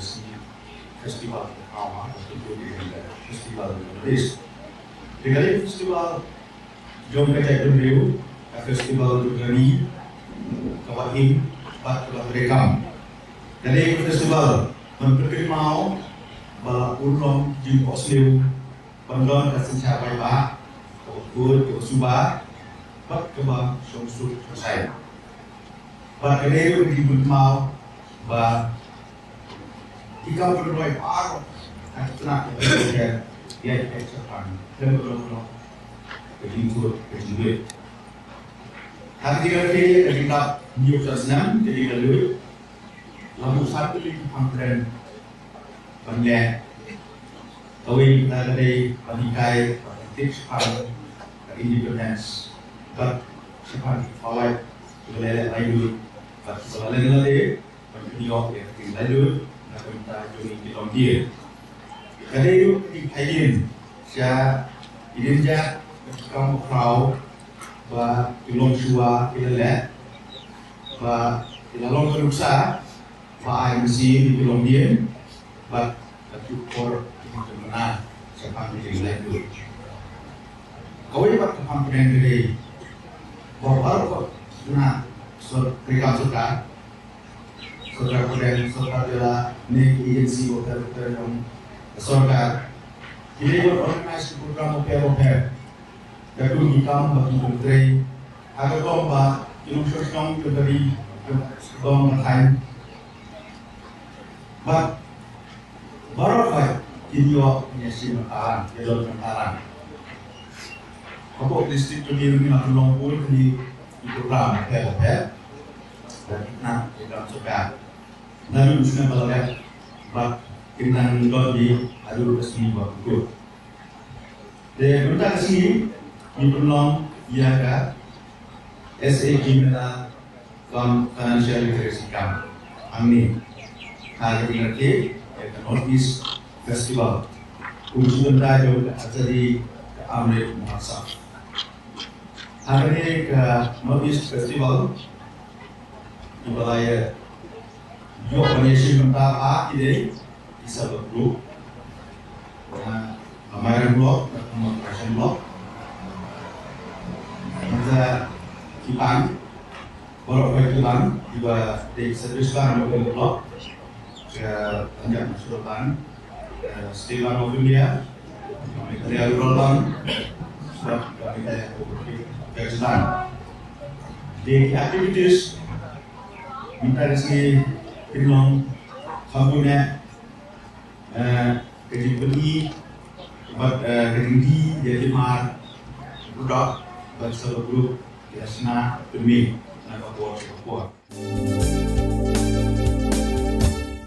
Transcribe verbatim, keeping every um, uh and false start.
ka sngi festival ka Hawma, ka Festival of the West. Te ka dei ka festival jong ka jaitbynriew, ka festival jong ka ri kaba im bad kaba treikam. Ka dei ka festival ban pynkynmaw ba la pynlong jingkohnguh ban don ka synshar paidbah kaba khuid, kaba suba bad kaba shongsuk shongsaiñ. Bad ka dei ruh ka jingpynpaw ba ki kam pynroi baroh ha ki tnat kiba ïaid beit shaphang khlem ka long ka jingkut ka jingwit. Ha ka jingkyrkieh ka jingdap hynñiewphew snem ka jinglaitluid, la buh san tylli ki phang kren ban leh. Kawei na ka dei ban hikai bad ban tip shaphang ka independence bad shaphang ki palat kiba la leh laitluid bad kiba la leh lade ban pynïoh ïa ka jinglaitluid na ka bynta jong ngi ki longdien. Ka dei ruh ka jingphaidien sha ki jingjia ka kam khraw ba ki longshuwa ki la leh ba ki la long ka nuksa ba ai mynsiem ïa ki longdien bad ka jingkor ki jingkyrmen shaphang ka jinglaitluid. Kawei pat ka phang pdeng ka dei ba baroh ka tnat sor-, treikam sorkar, sorkar pdeng, sorkar jylla, ne ki agency bapher bapher jong ka sorkar, ki dei ban organize ki program bapher bapher. Ka kum ki kam ba ki pyntrei ha ka kong ba ki nongshong shnong, ki bari, ki dong ba thaiñ. Bad baroh ba kin ïoh ïa shim taran, ïa don taran. Hapoh district jong ngi la pynlong bun ki program bapher bapher. Bad ki tnat ki kam sorkar naduh u snem ba la dep bad kin nang don hi haduh ka sngi ba kut. Te mynta ka sngi ngi pynlong ïa ka S A G Mela Financial Literacy Camp hangne ha ka jingrakhe ïa ka North East Festival, kum ka bynta jong ka Azadi ka Amrit Mahotsav. Ha kane ka North East Festival, kiba la ïa ïoh ban ïashim bynta ha ki dei ki self help group, na Mairang Block, na Mawkyrwat Block, na ki bank, baroh ki bank kiba dei service bank na Mawkyrwat Block, ka Punjab National Bank, ka State Bank of India, ka Meghalaya Rural Bank, bad ka Meghalaya Cooperative Bank. Dei ki activities mynta ka sngi ki long kham bun eh, eh, ka jingpyni bad, eh, ka jingdie ïa ki mar, u dok bad self help group ki la shna pynmih na ka por